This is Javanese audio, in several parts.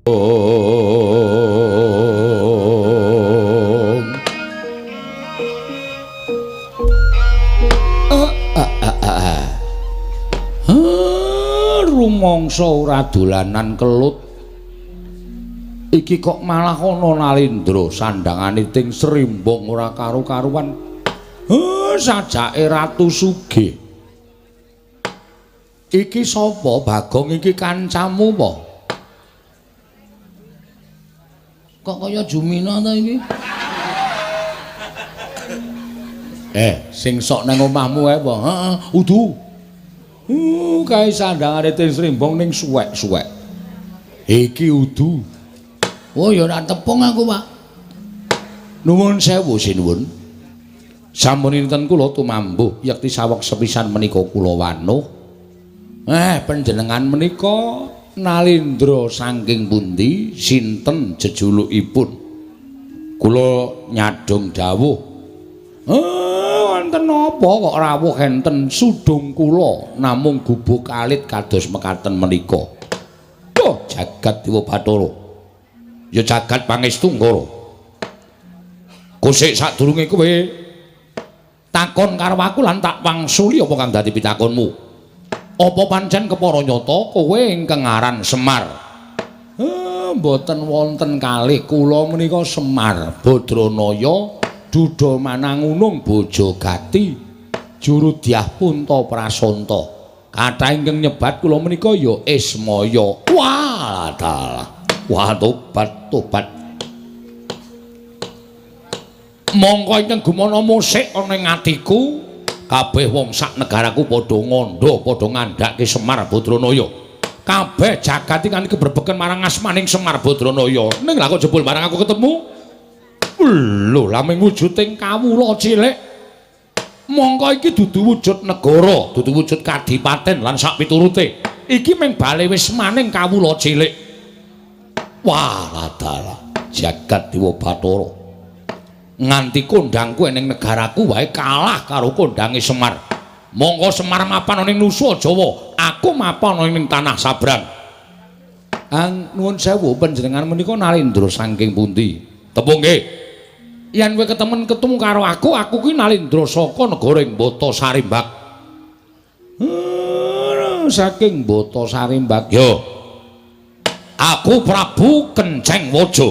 Rumangsa ora dolanan kelut. Iki kok malah ana Nalindra sandangane ting srimbong ora karu-karuan. Sajake Ratu Sugih. Iki sapa Bagong iki kancamu apa? Kok kaya Jumina ta iki? Sing sok nang omahmu ae apa? Heeh, udu. Kae sandangane ting srimbong ning suwek-suwek. Iki udu. Oh ya ora tepung aku, Pak. Nuwun sewu sinuwun. Sampun dinten kula tumambuh yekti saweg sepisan menika kula wanuh. Panjenengan menika Nalindra saking pundi? Sinten jejulukipun? Kula nyadhong dawuh. Wonten napa kok rawuh enten sudung kula namung gubuk alit kados mekaten menika. Duh, jagat Dewa Bathara. Ya jagat pangestu Ngara. Kusik sadurunge kowe takon karo aku lan tak wangsuli apa kang dadi pitakonmu. Apa pancen kepara nyata kowe ingkang aran Semar? Mboten wonten kalih kula menika Semar Badranaya Duda Manangunung Bojogati juru dyah Punta Prasanta. Kathah ingkang nyebat kula menika ya Ismaya. Wah, dalah. Wah, tobat tobat. Mongko ingkang gumana musik ana ing atiku, kabeh wong sak negaraku padha ngandha, padha ngandhake Semar Badranaya. Kabeh jagat iki kan kebrebeken marang asmaning Semar Badranaya. Ning lha kok jebul barang aku ketemu, lho laming wujuding kawula cilik. Mongko iki dudu wujud negara, dudu wujud kadipaten lan sak piturute. Iki mung bale wismaning kawula cilik. Wah, dalah jagat Dewa Bathara. Nganti kondangku ning negaraku wae kalah karo kondange Semar. Mongko Semar mapan ana ing Nusa Jawa, aku mapan ana ing tanah Sabrang. Nuwun sewu panjenengan menika Nalindra saking pundi? Tepung nggih. Yen kowe ketemen ketemu karo aku, aku kuwi Nalindra saka negara ing Bata Sarimbak. Saking Bata Sarimbak. Yo. Aku Prabu Kenceng Waja.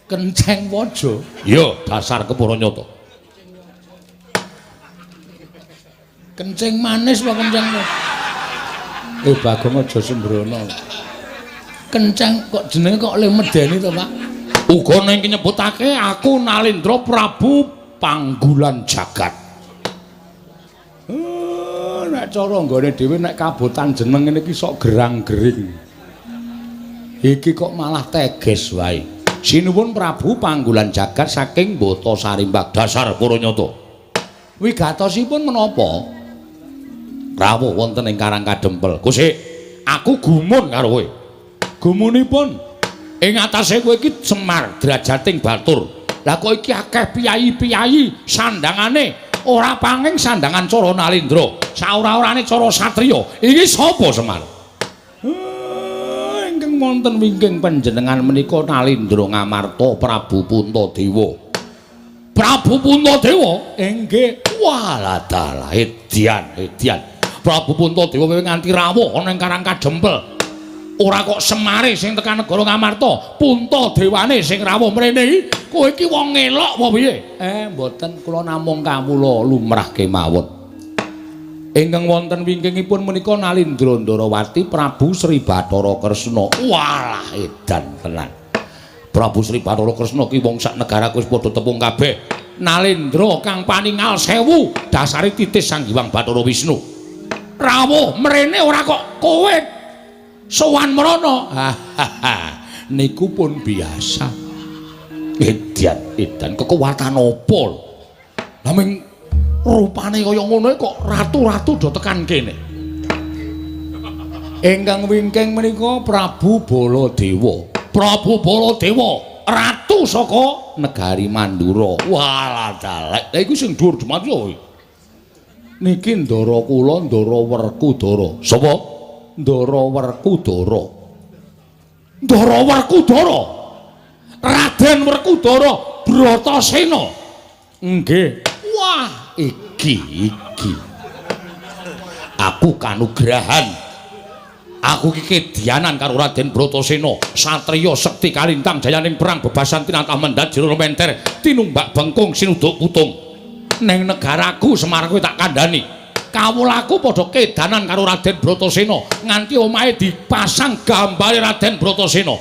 Kenceng Waja? Ya, dasar kepara nyata. Kenceng manis apa kenceng? Bagong aja sembrono. Kenceng kok jenenge kok le medeni to, Pak? Uga ning nyebutake aku Nalindra Prabu Panggulan Jagat. Nek cara nggone dhewe nek kabotan jeneng ngene iki sok gerang-gering. Iki kok malah teges wae. Sinuwun Prabu Panggulan Jagat saking Bata Sarimbak dasar para nyata. Wigatosipun menapa? Rawuh wonten ing Karang Kadempel. Kusik, aku gumun karo kowe. Gumunipun ing atase kowe iki Semar drajating batur. Lah kok iki akeh piyayi-piyayi sandangane ora panging sandangan cara Nalindra, saora-orane cara satriya. Iki sapa Semar? Ingkang wonten wingking panjenengan menika Nalindra Ngamarta Prabu Puntadewa. Prabu Puntadewa? Inggih. Walah dalah edian edian. Prabu Puntadewa kowe nganti rawuh ana ing Karang Kadempel. Ora kok Semare sing tekan negara Ngamarta, Puntadewane sing rawuh mrene iki. Kowe iki wong ngelok apa piye? Mboten, kula namung kawula lumrah kemawon. Ingkang wonten wingkingipun menika Nalindra Ndarawati Prabu Sri Bathara Kresna. Walah edan tenan. Prabu Sri Bathara Kresna ki wong sak negaraku wis padha tepung kabeh. Nalindra kang paningal sewu dasare titis Sang Hyang Bathara Wisnu. Rawuh mrene ora kok kowe sowan mrono. Niku pun biasa. Edan edan kekuatan apa lho? Lah ming rupane kaya ngono kok ratu-ratu do tekan kene. Ingkang wingking menika Prabu Baladewa. Prabu Baladewa, ratu saka negari Mandura. Walah dalek. Lah iku sing dhuwur jemati kowe. Niki ndara kula, ndara Werkudara. Sapa? Ndara Werkudara. Ndara Werkudara. Raden Werkudara Bratasena. Nggih. Wah, iki iki. Aku kanugrahan. Aku iki kedianan karo Raden Bratasena, satriya sekti kalintang jayaning perang bebasan tinatah mendhat jero menter, tinumbak bengkung sinuduk putung. Neng negaraku Semar kowe tak kandhani. Kawulaku padha kedanan karo Raden Bratasena, nganti omahe dipasang gambare Raden Bratasena.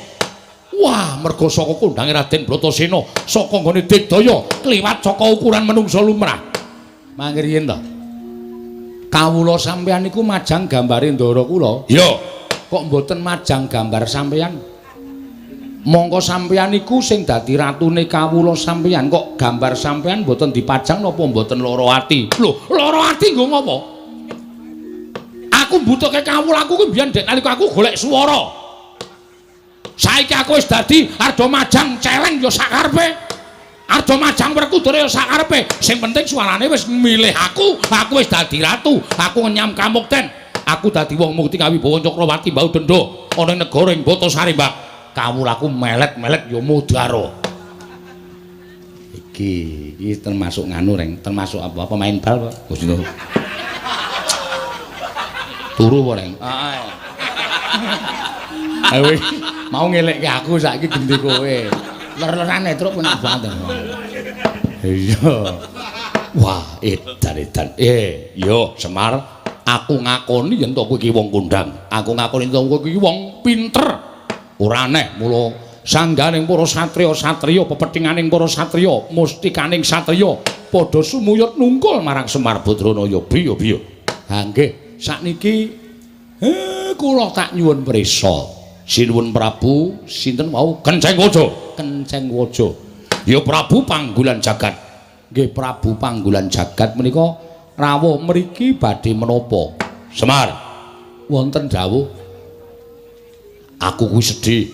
Wah, merga saka kondange Raden Bratasena, saka nggone digdaya kliwat saka ukuran menungsa lumrah. Mangke riyen to. Kawula sampeyan niku majang gambare ndara kula. Iya. Kok mboten majang gambar sampeyan? Mongko sampeyan niku sing dadi ratune kawula sampeyan, kok gambar sampeyan mboten dipajang napa mboten lara ati? Lho, lara ati nggo ngopo? Aku mbutuhke kawulaku kuwi biyen dek nalika aku golek swara. Saiki aku wis dadi arda majang celeng ya sakarepe. Arda majang Werkudara ya sakarepe. Sing penting suarane wis milih aku, aku wis dadi ratu, aku ngenyam kamukten. Aku dadi wong mukti kawibawa Cakrawati mbau denda ana ing negara ing Batasari, Mbak. Kawulaku melet-melet ya mudara. Iki iki termasuk nganu reng, termasuk apa? Pemain bal apa? Gusti. Turu apa reng? Heeh. Ayo mau ngelekke aku saiki gendi kowe. Ler-lerane truk penak banget. Iya. Wah, edan-edan. Yo Semar, aku ngakoni yen to kowe iki wong kondang. Aku ngakoni yen to kowe iki wong pinter. Ora aneh mula sangganing para satriya-satriya, pepethinganing para satriya, mustikaning satriya padha sumuyut nungkul marang Semar Badranaya. Biya-biya. Ha nggih, sakniki kula tak nyuwun prisa. Sinuwun Prabu sinten wau? Kenceng Waja. Kenceng Waja. Ya Prabu Panggulan Jagat. Nggih Prabu Panggulan Jagat menika rawuh mriki badhe menapa? Semar, wonten dawuh. Aku kuwi sedih.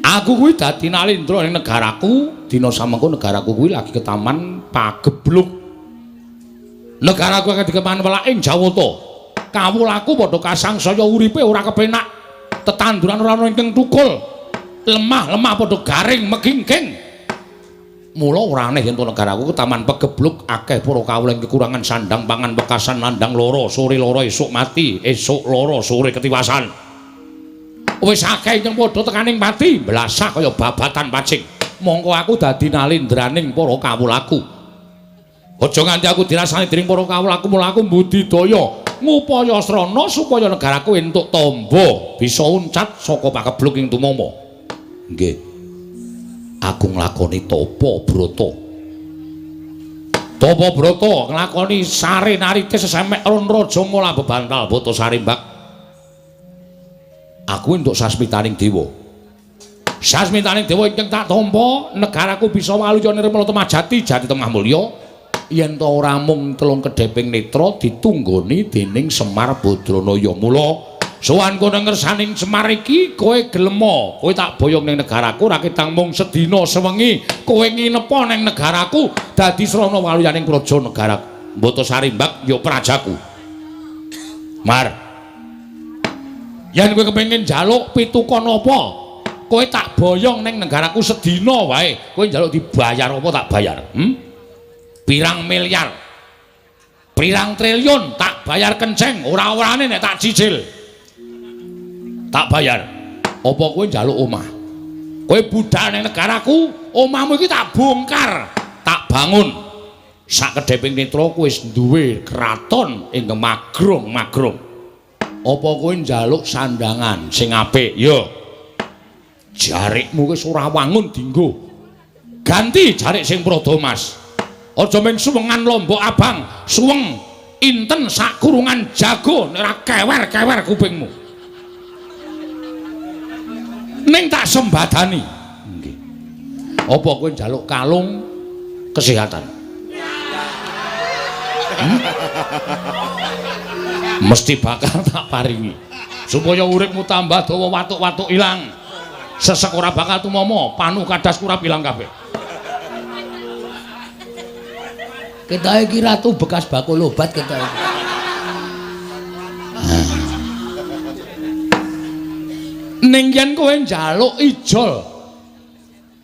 Aku kuwi dadi nalindra ning negaraku, dina samengko negaraku kuwi lagi ketaman pagebluk. Negaraku akeh dikeman welaking Jawata. Kawulaku padha kasangsaya uripe ora kepenak. Tetanduran ora ana ingkang tukul. Lemah-lemah padha garing megingking. Mula ora aneh yen to negaraku ketaman pegebluk akeh para kawula ing kekurangan sandang pangan wekasan nandang lara, sore lara esuk mati, esuk lara sore ketiwasan. Wis akeh ingkang padha tekaning pati, blasah kaya babatan pacing. Mongko aku dadi nalindraning para kawulaku. Aja nganti aku dirasani dening para kawulaku, mula aku mbudidaya ngupaya srana supaya negaraku entuk tamba bisa uncat saka pagebluk ing tumama. Nggih. Aku nglakoni tapa brata. Tapa brata nglakoni sare narite sesemek ron raja mula bebantal Batasari, Mbak. Aku entuk sasmitaning dewa. Sasmitaning dewa ingkang tak tampa, negaraku bisa waluya nirmala temah jati, jati temah mulya. Yen to ora mung telung kedheping netra ditunggoni dening Semar Badranaya. Mula sowan kono ngersaning Semar iki kowe gelema, kowe tak boyong ning negaraku ora ketang mung sedina sewengi, kowe nginepa ning negaraku dadi srana waluyaning praja negara Batasari, Mbak, ya prajaku. Mar, yen kowe kepengin njaluk pitukon apa, kowe tak boyong ning negaraku sedina wae, kowe njaluk dibayar apa tak bayar? Pirang miliar, pirang triliun tak bayar kenceng, ora-orane nek tak cicil tak bayar. Apa kowe njaluk omah? Kowe budal ning negaraku, omahmu iki tak bongkar, tak bangun. Sak kedheping netra kowe wis duwe kraton ing magrong-magrong. Apa kowe njaluk sandangan sing apik? Ya. Jarikmu wis ora wangun dinggo. Ganti jarik sing prada mas. Aja mung suwengan lombok abang, suweng inten sak kurungan jago nek ora kewer-kewer kupingmu. Ning tak sembadani. Nggih. Apa kowe njaluk kalung kesehatan? Mesti bakal tak paringi. Supaya uripmu tambah dawa, watuk-watuk ilang. Sesek ora bakal tumama, panu kadas kurap ilang kabeh. Kita iki ratu bekas bakul obat kita iki. Ning yen kowe njaluk ijol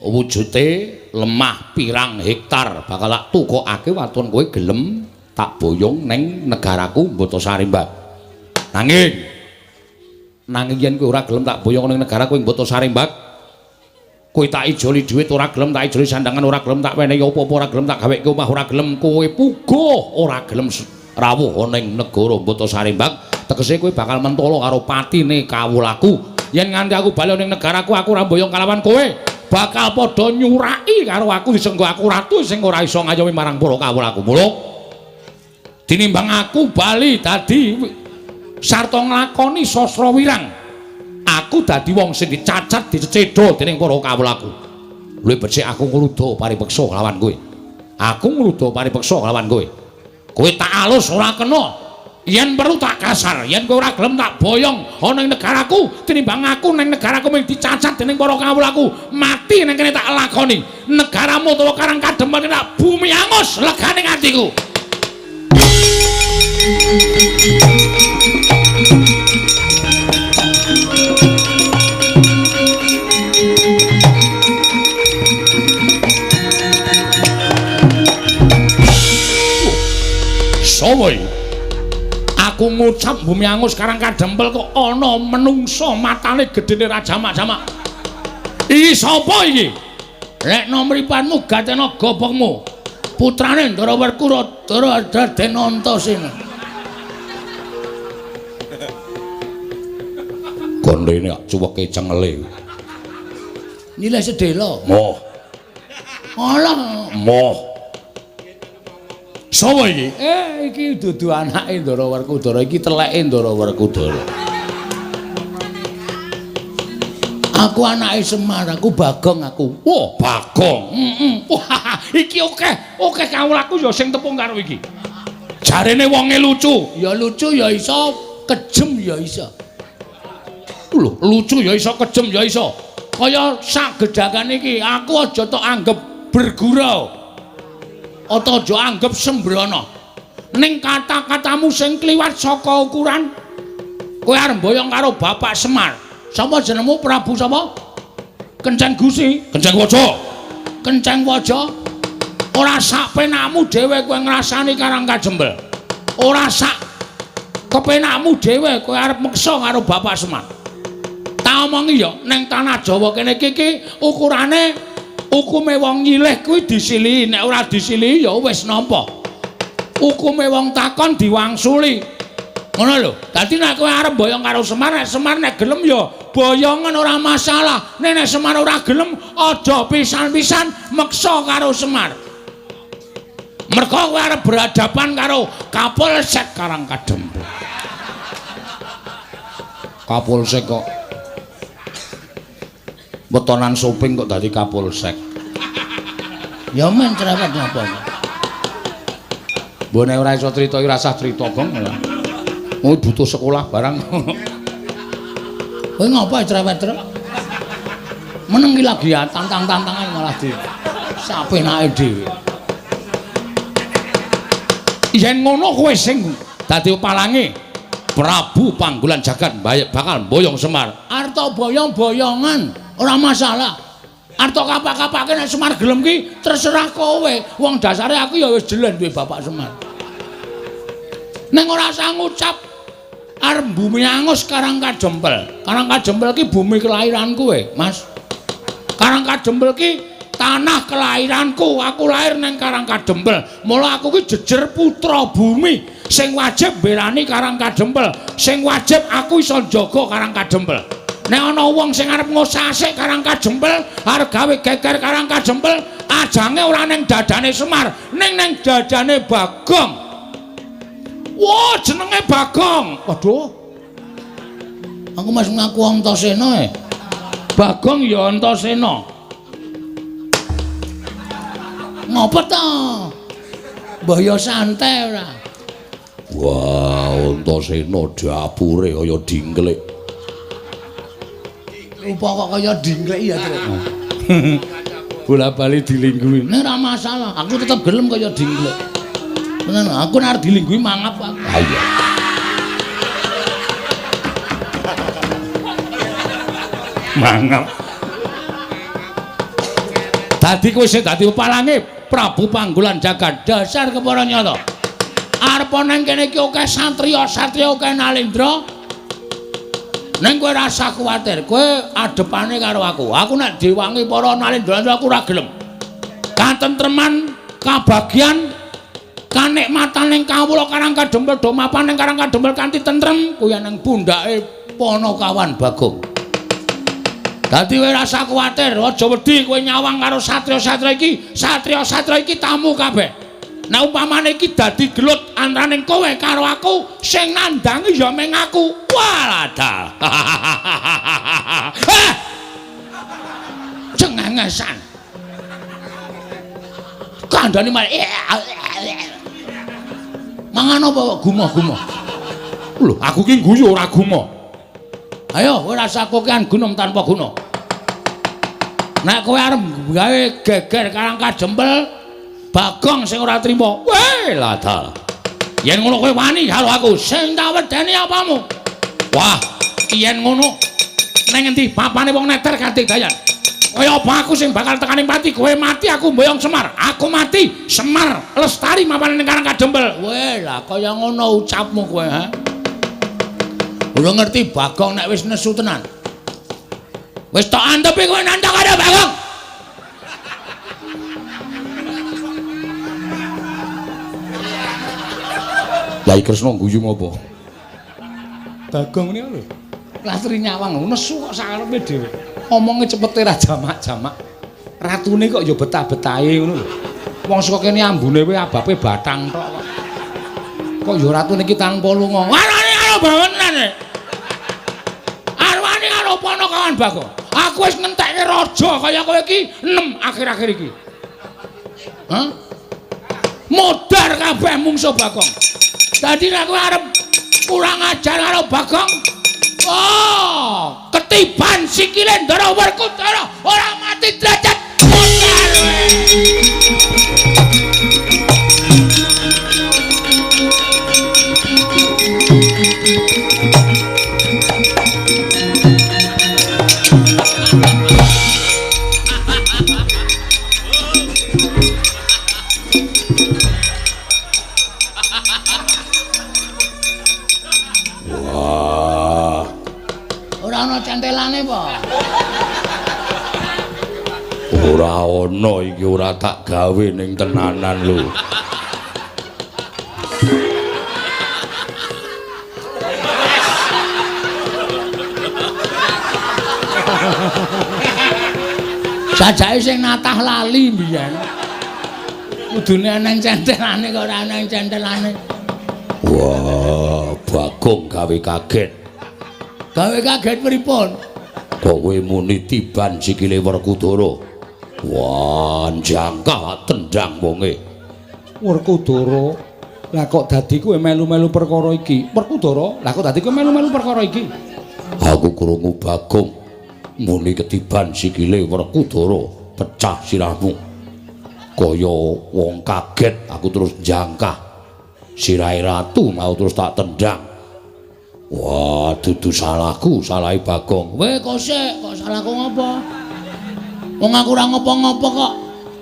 wujute lemah pirang hektar bakal tak tukokake waton kowe gelem tak boyong ning negaraku Botasarimbak. Nanging yen kowe ora gelem tak boyong ning negaraku ing Botasarimbak, kowe tak ijoli dhuwit ora gelem, tak ijoli sandangan ora gelem, tak wenehi apa-apa ora gelem, tak gaweke omah ora gelem, kowe puguh ora gelem rawuh ning negara Botasarimbak, tegese kowe bakal mentolo karo patine kawulaku. Yen nganti aku bali ning negaraku aku ora mboyong kalawan kowe, bakal padha nyuraki karo aku disenggo aku ratu sing ora iso ngayomi marang para kawulaku. Mula tinimbang aku bali dadi sarta nglakoni sastra wirang, aku dadi wong sing dicacat dicecedha dening para kawulaku. Luwih becik aku ngruda paripeksa kelawan kowe. Aku ngruda paripeksa kelawan kowe. Kowe tak alus ora kena. Yen perlu tak kasar, yen kowe ora gelem tak boyong ana ing negaraku, tinimbang aku ning negaraku mung dicacat dening para kawulaku, mati ning kene tak lakoni. Negaramu utawa Karang Kadempel tak bumi angus legane atiku. Sowo aku ngucap bumi angus Karang Kadempel kok ana menungsa matane gedene ra jamak-jamak. Iki sapa iki? Lekno mripatmu gatena gobokmu. Putrane Ndara Werkudara Raden Antasena. Gondene kok cuweke cengele. Nilai sedhela. Moh. Alah, moh. Sapa iki? Iki dudu anake Ndara Werkudara, iki teleke Ndara Werkudara. Aku anake Semar, aku Bagong aku. Wah, Bagong. Heeh. Wah, iki akeh, akeh kawulaku ya sing tepung karo iki. Jarene wonge lucu. Ya lucu ya iso, kejem ya iso. Lho, lucu ya iso, kejem ya iso. Kaya sak gedhakan iki, aku aja tok anggep bergurau. Ata aja anggep sembrono. Ning kata-katamu sing kliwat saka ukuran, kowe arep mboyong karo Bapak Semar. Sapa jenengmu Prabu sapa? Kenceng Gusi, Kenceng Waja. Kenceng Waja. Ora sak penakmu dhewe kowe ngrasani Karang Kadempel. Ora sak kepenakmu dhewe kowe arep meksa karo Bapak Semar. Tak omongi ya, ning tanah Jawa kene iki ukurane hukume wong nyilih kuwi disilihi, nek ora disilihi ya wis nampa. Hukume wong takon diwangsuli. Ngono lho. Dadi nek kowe arep boyong karo Semar, nek Semar nek gelem ya boyongen ora masalah. Nek Semar ora gelem aja pisan-pisan meksa karo Semar. Mergo kowe arep berhadapan karo Kapolsek Karang Kadempel. Kapolsek kok wetonan soping kok dadi Kapolsek. Ya men cerewet napa. Mbok nek ora iso crita iki rasah crita, Gong. Oh, butuh sekolah barang. Kowe ngapa cerewet truk? Meneng iki lagi tantang-tantangan malah di sapenake dhewe. Yen ngono kowe sing dadi palange Prabu Panggulan Jagat bakal mboyong Semar. Arta boyong-boyongan ora masalah. Arta kapak-kapake nek Semar gelem ki terserah kowe. Wong dasare aku ya wis jelen duwe Bapak Semar. Ning ora usah ngucap arep bumi angus Karang Kadempel. Karang Kadempel ki bumi kelahiranku we, Mas. Karang Kadempel ki tanah kelahiranku. Aku lahir ning Karang Kadempel. Mula aku ki jejer putra bumi sing wajib mbelani Karang Kadempel. Sing wajib aku iso njaga Karang Kadempel. Nek ana wong sing arep ngosasik Karang Kadempel, arep gawe geger Karang Kadempel, ajange ora ning dadane Semar, ning ning dadane Bagong. Wah, jenenge Bagong. Waduh. Aku masih ngaku Antasena e. Bagong ya Antasena. Ngopo to? Mbah ya santai ora. Wah, Antasena dapure kaya dingklik. Rupa kok kaya dingklik ya, Truk. Bola-bali dilingguhi. Nek ora masalah, aku tetep gelem kaya dingklik. Tenan, aku nek arep dilingguhi mangap aku. Ha iya. Mangap. Dadi kowe sing dadi pepalange Prabu Panggulan Jagat dasar kepara nyata. Arep nang kene iki akeh satriya-satriya akeh nalendra. Ning kowe rasa kuwatir, kowe adepane karo aku. Aku nek diwangi para nalendra aku ora gelem. Katentreman, kabagyan, kanikmatan ning kawula Karang Kadempel do mapan ning Karang Kadempel kanthi tentrem kuwi nang pundhake Panakawan Bagong. Dadi kowe rasa kuwatir, aja wedi kowe nyawang karo satriya-satriya iki, satriya-satriya iki tamu kabeh. Nek umpamane iki dadi gelut antaraning kowe karo aku, sing nandangi ya mung aku. Walah. Eh! Cengengesan. Kandhane malah mangan apa kok gumoh-gumoh. Lho, aku ki guyu ora gumoh. Ayo, kowe rasa kokean gunung tanpa guna. Nek kowe arep gawe geger Karang Kadempel, Bagong sing ora trima. Weh, ladal. Yen ngono kowe wani karo aku, sing tak wedeni apamu? Wah, yen ngono ning endi papane wong neter kanthi dayan. Kaya apa aku sing bakal tekaning pati, kowe mati aku mboyong Semar. Aku mati, Semar lestari mapane ning Karang Kadempel. Weh, lah kaya ngono ucapmu kowe, ha? Ora ngerti Bagong nek wis nesu tenan. Wis tok antepi kowe nantang karo Bagong. Yai Kresna guyu ngopo? Bagong niku lho. Lastri nyawang nesu kok sakarepe dhewe. Omonge cepete ra jamak-jamak. Ratune kok ya betah-betahe ngono lho. Wong saka kene ambune wae abape batang tok kok. Kok ya ratune iki tanpa lunga. Warane karo bangenan. Arwane karo Panakawan Bagong. Aku wis ngentekke raja kaya kowe iki 6 akhir-akhir iki. Hah? Modar kabeh mungsuh Bagong. Dadi nek kowe arep kurang ajar karo Bagong, oh, ketiban sikile Ndara Werkudara ora mati derajat. Modar kowe. Wah. Ora ana centelane apa? Ora ana iki ora tak gawe ning tenanan lho. Jajake sing natah lali mbiyen. Kudune ana centelane kok ora ana centelane. Wah, Bagong gawe kaget. Gawe kaget pripun? Kok kowe muni tiban sikile Werkudara? Wah, jangkah tendang wonge. Werkudara, lah kok dadi kowe melu-melu perkara iki? Werkudara, lah kok dadi kowe melu-melu perkara iki? Aku krungu Bagong muni ketiban sikile Werkudara, pecah sirahmu. Kaya wong kaget, aku terus jangkah. Sirahe ratu mau terus tak tendang. Wah, dudu salahku, salahe Bagong. Weh, kok sik, kok salahku ngopo? Wong aku ora ngopo-ngopo kok.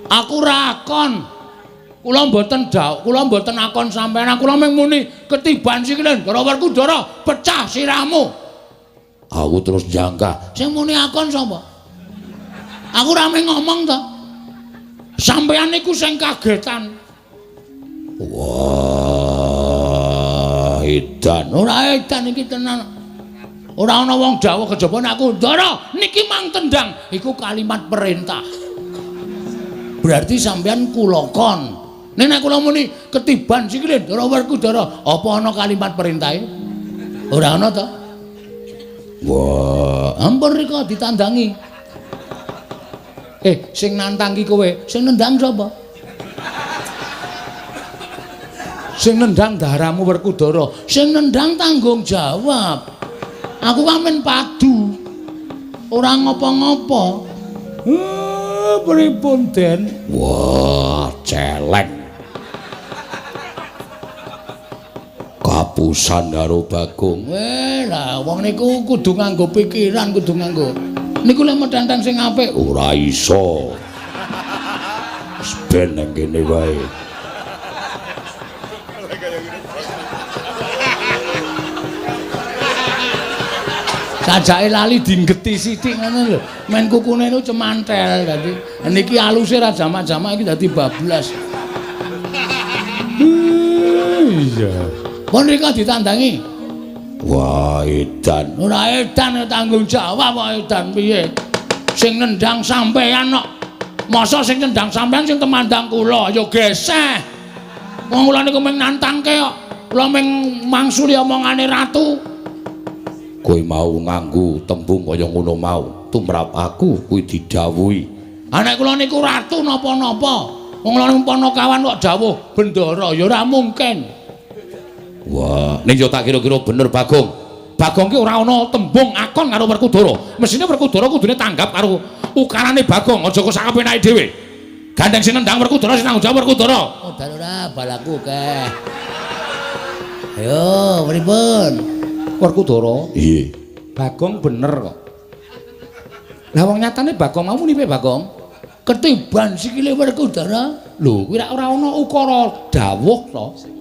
Aku ora akon. Kula mboten dawuh, kula mboten akon sampeyan. Kula mung muni ketiban sikile Ndara Werkudara, pecah sirahmu. Aku terus jangkah. Sing muni akon sapa? Aku ora mung ngomong to. Sampeyan niku sing kagetan. Wah, edan. Ora edan iki tenan. Ora ana wong dawuh kejaba nek aku Ndara niki mang tendang, iku kalimat perintah. Berarti sampeyan kula kon. Nek nek kula muni ketiban sikile Ndara Werkudara, apa ana kalimat perintahe? Ora ana to. Wah, ampun rika ditandangi. Sing nantang ki kowe, sing nendang sapa? Sing nendang daramu Werkudara, sing nendang tanggung jawab. Aku kan men padu. Ora ngopo-ngopo. Pripun, Den? Wah, celeng. Kapusan karo Bagong. Weh, lah wong niku kudu nganggo pikiran, kudu nganggo. Niku lek metenteng sing apik ora iso. Wis ben nang kene wae. Sajake lali dinggeti sithik ngono lho. Men kukune niku cemantel dadi niki aluse ra jamak-jamak iki dadi bablas. Iya. Pun rika ditandangi. Wah, edan. Ora edan tanggung jawab kok edan piye? Sing nendang sampean kok. Masa sing nendang sampean sing temandang kula ya geseh. Wong kula niku mung nantangke kok. Kula mung mangsuli omongane ratu. Kowe mau nganggo tembung kaya ngono mau, tumrap aku kuwi didhawuhi. Ha nek kula niku ratu napa-napa. Wong kula niku panakawan kok dawuh bendara ya ora mungkin. Wah, ning yo tak kira-kira bener Bagong. Bagong ki ora ana tembung akon karo Werkudara. Mesine Werkudara kudune tanggap karo ukarane Bagong, aja kok sak penake dhewe. Gandeng sing nendang Werkudara sing tanggung jawab Werkudara. Oh, ora balaku akeh. Ayo, pripun? Werkudara? Iya. Bagong bener kok. Lah wong nyatane Bagong mau muni piye Bagong? Ketiban sikile Werkudara. Lho, kuwi ora ana ukara dawuh to.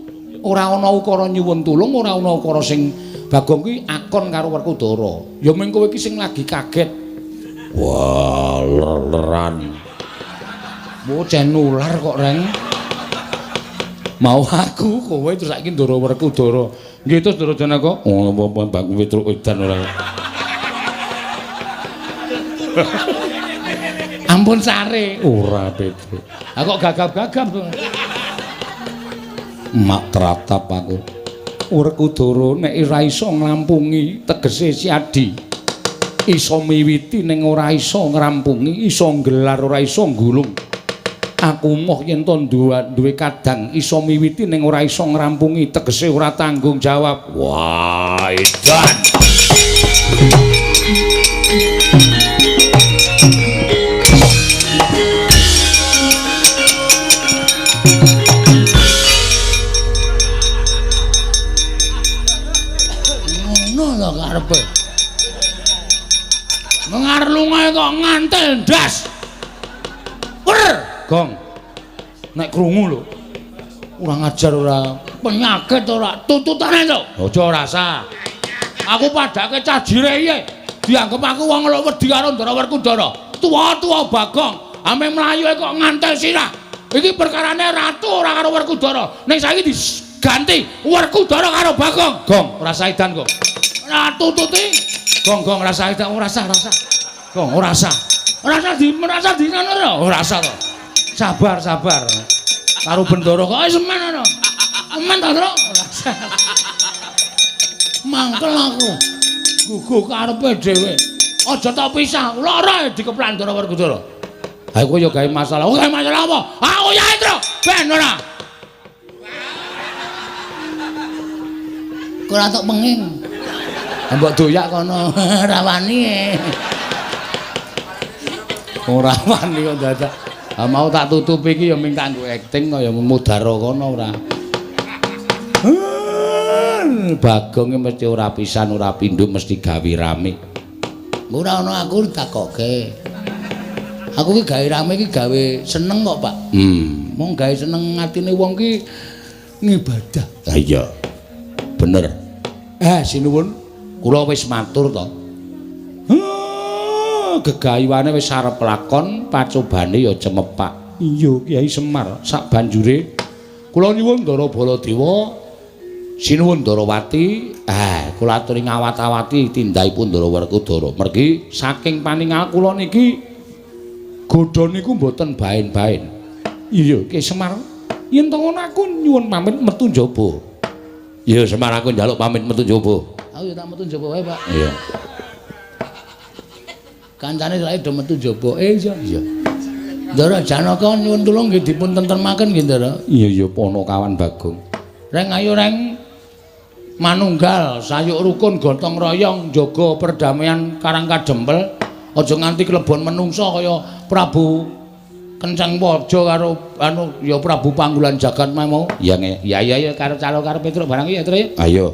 Ora ana ukara nyuwun tulung, ora ana ukara sing Bagong kuwi akon karo Werkudara. Ya mung kowe iki sing lagi kaget. Wah, ler-leran. Bocah nular kok, Reng. Mau aku kowe terus saiki Ndara Werkudara. Nggih terus Ndara Janaka. Oh, apa Bagong Petruk edan ora. Ampun sare. Ora Petruk. Ha kok gagap-gagap to. Mak tratap aku. Werkudara nek ora iso nglampungi tegese si Adi. Iso miwiti ning ora iso ngrampungi, iso nggelar ora iso nggulung. Aku moh yen to duwe kadang iso miwiti ning ora iso ngrampungi, tegese ora tanggung jawab. Wah, edan. Ngono lho karepe. Mengarlungae kok ngantel ndas. Wer, Gong. Nek krungu lho. Ora ngajar ora penyakit ora tututane to. Aja rasa. Aku padake cah jire iki. Dianggep aku wong lho wedi karo Ndara Werkudara. Tuwa-tuwa Bagong, ame mlayu kok ngantel sirah. Iki perkarane ratu ora karo Werkudara. Ning saiki diganti Werkudara karo Bagong. Gong, ora saidan kok. Ora tututi. Gong, gong rasa edan ora sah, rasa. Gong, ora sah. Ora sah di merasa di ngono ora? Ora sah to. Sabar, sabar. Karo bendara kok semen ngono. Semen ta, Tru? Ora sah. Mangkel aku. Guguh karepe dhewe. Aja tak pisah. Lara dikeplan Ndara Werkudara. Ha kowe ya gawe masalah. Gawe masalah apa? Aku ya, Tru. Ben ora. Kok ora tok penging. Mbok doyak kono ora wani. Ora wani kok dadak. Ha mau tak tutupi iki ya mung kanggo akting kaya mudara kono ora. Bagong mesti ora pisan ora pindho mesti gawe rame. Ora ana aku takoke. Aku ki gawe rame ki gawe seneng kok, Pak. Mung gawe seneng atine wong ki ngibadah. Ha iya. Bener. Sinuwun. Kula wis matur to. Gegayuhane wis arep lakon, pacobane ya cemepak. Iya, Kyai Semar, sak banjure kula nyuwun Ndara Baladewa, sinuwun Ndarawati, kula aturi ngawat-awati tindakipun Ndara Werkudara. Mergi saking paningal kula niki godha niku mboten baen-baen. Iya, Kyai Semar, yen to ngono aku nyuwun pamit metu njaba. Iya, Semar aku njaluk pamit metu njaba. Aku ya tak metu njaba wae, Pak. Iya. Kancane saiki do metu njaba. Iya, iya. Ndara Janaka nyuwun tulung nggih dipun tentremaken nggih, Ndara. Iya, iya, Panakawan Bagong. Reng ayo reng manunggal sayuk rukun gotong royong njaga perdamaian Karang Kadempel. Aja nganti klebon menungsa kaya Prabu Kenceng Waja karo anu ya Prabu Panggulan Jagat mau. Iya, ya ya ya karo calo karo Petruk barang ya, Tru ya. Ayo.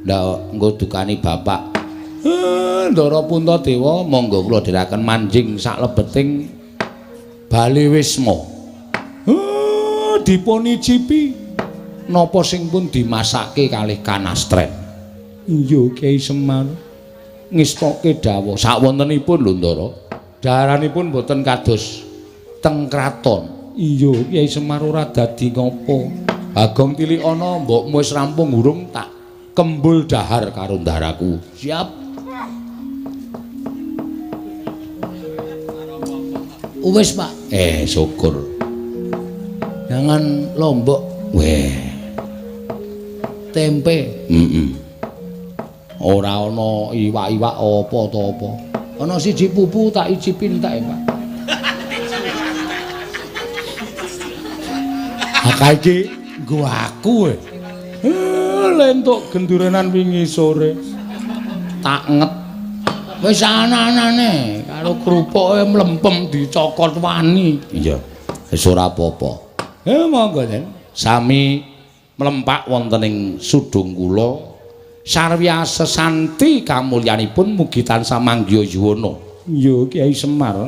Ndak engko dukani bapak. Ndara Puntadewa monggo kula dherekaken manjing saklebeting Bale Wisma. Dipun icipi napa sing pun dimasake kalih kanastren. Iya Kyai Semar ngestoke dawuh sakwontenipun lho Ndara. Daharanipun boten kados teng kraton. Iya Kyai Semar ora dadi ngopo. Bagong tilikana mbokmu wis rampung urung tak kembul dahar karo ndaraku. Siap. Wis, Pak. Syukur. Jangan lombok. Weh. Tempe. Heeh. Ora ana iwak-iwak apa ta apa. Ana siji pupu tak icipi entek, Pak. Ha iki nggo aku e. Lentuk gendurenan wingi sore. Tak nget. Wis ana-anane karo krupuke mlempem dicokot wani. Iya. Wis ora apa-apa. Monggo, Den. Sami mlempak wonten ing sudung kula. Sarwya sesanti kamulyanipun mugi tansah manggiya yuwana. Iya, Kyai Semar.